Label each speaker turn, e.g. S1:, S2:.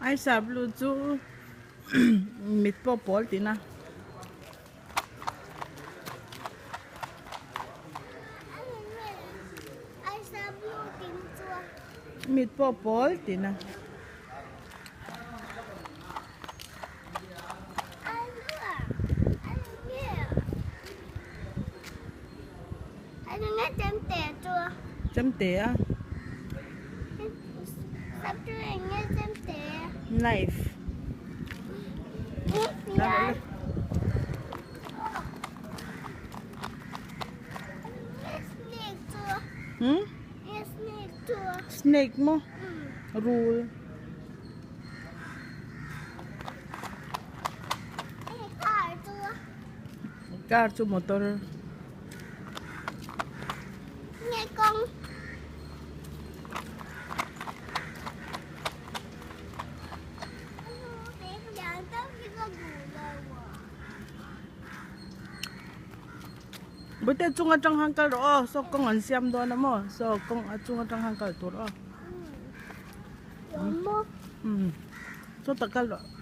S1: Aisa blue chu mit pawh pawl tihna. Mit pawh pawl tihna. Chemte a. Knife. Hmm? Snake mo? Rul. Car chu motor. Bute chung atang han kal rawh aw saw kawng an siam dawn a maw saw kawng a chung atang han kal tur aw. Umm saw tak kal rawh.